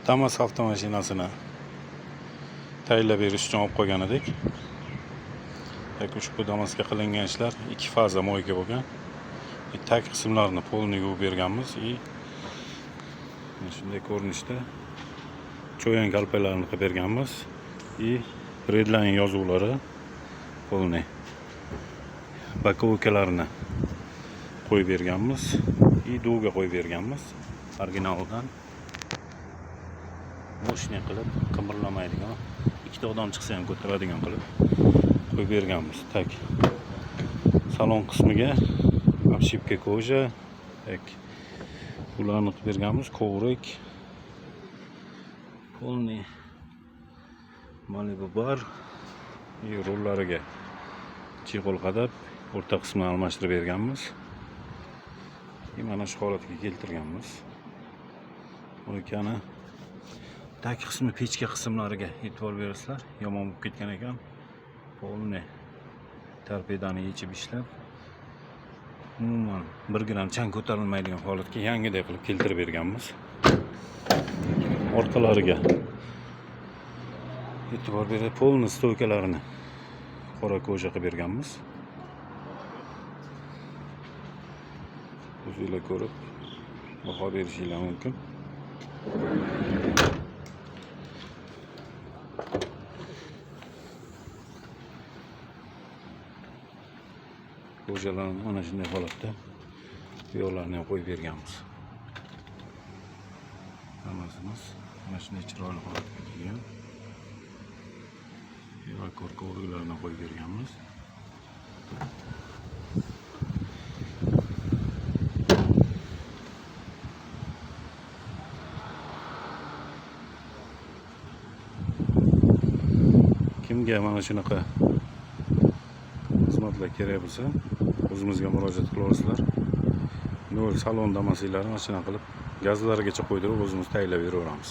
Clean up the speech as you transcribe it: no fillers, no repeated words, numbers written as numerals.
Damas avtomashinasini tayyorlab berish uchun olib qo'ygan edik. Так, ushbu Damasga qilingan ishlar 2 faza мойка bo'lgan. Tag qismlarini полный yuvib berganmiz и mana shunday ko'rinishda cho'yan kalpalarini qilib berganmiz и Redline yozuvlari полный боковка larini qo'yib berganmiz и дуга qo'yib berganmiz originaldan мощный qilib, qimirlamaydigan, ikkita odam chiqsa ham ko'taradigan qilib qo'yib berganmiz. Так, salon qismiga обшивка кожа, так, bularni qilib berganmiz, коврик полный, Malibu bar и rullariga чехол qadab, o'rta qismini almashtirib berganmiz и mana shu holatga keltirganmiz. Мойка ni tag qismi, pechka qismlariga e'tibor berasizlar, yomon bo'lib ketgan ekan. Полный torpedani yechib ishlab, umuman 1 gramm chang ko'tarilmaydigan holatga yangiday qilib keltirib berganmiz. Orqalariga e'tibor berib, полный стойка larini qora кожа qilib berganmiz. O'zinglar ko'rib baho berishinglar mumkin. Кожа larni mana shunday holatda bu yoqlarini ham qo'yib berganmiz. Hammasimiz mana shunday chiroyli holatga kelgan. Evakor коврик qo'yib berganmiz. Kimga mana shunaqa xizmatlar kerak bo'lsa, o'zimizga murojaat qilaverasizlar. Nol salon Damasinglarni mana shunaqa qilib gazlarigacha qo'ydirib, o'zimiz tayyorlab beraveramiz.